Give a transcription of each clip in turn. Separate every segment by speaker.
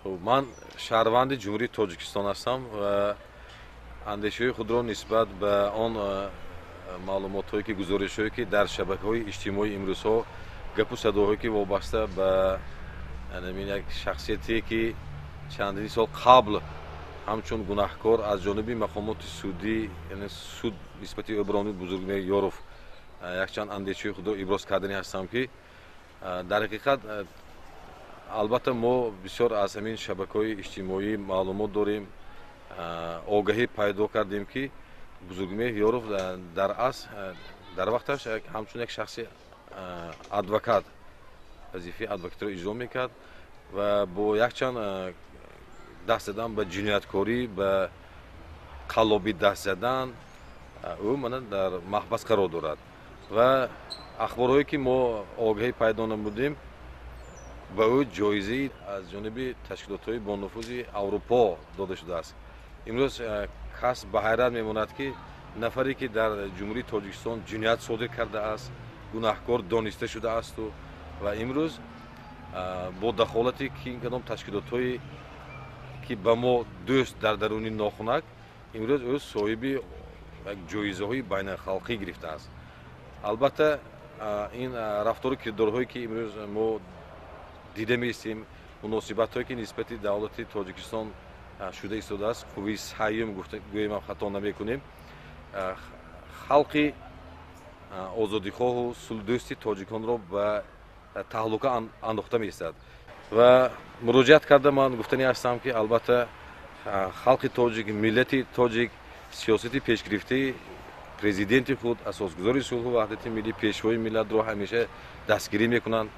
Speaker 1: Хуб, ман шаҳрванди Ҷумҳурии Тоҷикистон ҳастам ва андешаҳои худро нисбат ба он маълумотҳое ки, гузоришҳое ки дар шабакаҳои иҷтимоӣ имрӯзҳо гапу садоҳое ки вобаста ба ҳамин як шахсияте ки чандин сол қабл ҳамчун гунаҳкор аз ҷониби мақомоти судӣ, яъне суд нисбати ӯ баромад, Бузургмеҳр Ёров, якчанд андешаҳои худро иброз кардани ҳастам, ки дар ҳақиқат, албатта, мо бисёр аз ҳамин шабакаҳои иҷтимоӣ маълумот дорем, огаҳӣ пайдо кардем, ки Бузургмеҳр Ёров дар асл дар вақташ ҳамчун як шахси адвокат вазифаи адвокатиро иҷро мекард ва бо якчанд даст задан ба ҷинояткорӣ, ба қаллобӣ даст задан, ӯ мана дар маҳбас қарор дорад. Ва ахборҳое ки мо огаҳӣ пайдо намудем, ба ӯ ҷоизаи аз ҷониби ташкилотҳои бонуфузи Аврупо дода шудааст. Имрӯз кас ба ҳайрат мемонад, ки нафаре ки дар Ҷумҳурии Тоҷикистон ҷиноят содир кардааст, гунаҳкор дониста шудаасту ва имрӯз бо дахолати кадом ташкилотҳое ки ба мо дӯст дар даруни нохунак, имрӯз ӯ соҳиби ҷоизаҳои байналхалқӣ гирифтааст. Албатта, ин рафтору кирдорҳое ки имрӯз мо дида меистем, муносибатҳое ки нисбати давлати Тоҷикистон шуда истодааст, қувваи сеюм гӯем ҳам хато намекунем, халқи озодихоҳу сулҳдӯсти тоҷиконро ба таҳлука андохта меистад. Ва муроҷиат карда ман гуфтанӣ ҳастам, ки албатта халқи тоҷик, миллати тоҷик сиёсати пешгирифтаи президенти худ, асосгузори сулҳу ваҳдати миллӣ, пешвои миллатро ҳамеша дастгирӣ мекунанд.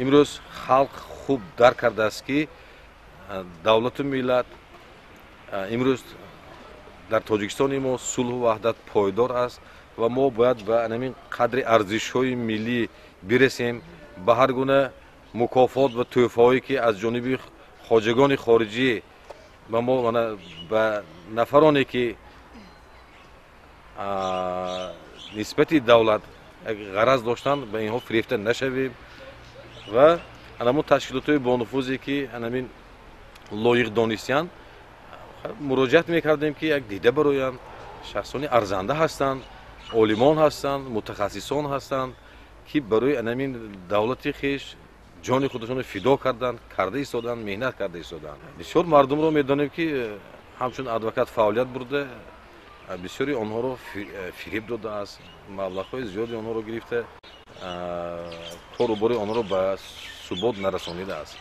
Speaker 1: Имрӯз халқ хуб дарк кардааст, ки давлату миллат имрӯз дар Тоҷикистони мо сулҳу ваҳдат пойдор аст ва мо бояд ба ҳамин қадри арзишҳои миллӣ бирасем. Ба ҳар гуна мукофот ва тӯҳфаҳое ки аз ҷониби хоҷагони хориҷӣ ба мо, ба нафароне ки нисбати давлат як ғараз доштанд, ба инҳо фирефта нашавем ва анамун ташкилотҳои бонуфузе ки анамин лоиқ донистиянд, муроҷиат мекардем, ки як дида бароянд. Шахсони арзанда ҳастанд, олимон ҳастанд, мутахассисон ҳастанд, ки барои анамин давлати хеш ҷони худашонро фидо карданд, карда истоданд, меҳнат карда истоданд. Бисёр мардумро медонем, ки ҳамчун адвокат фаъолият бурда, бисёри онҳоро фиреб додааст, маблағҳои зиёди онҳоро гирифта, кору бори онҳоро ба субот нарасонидааст.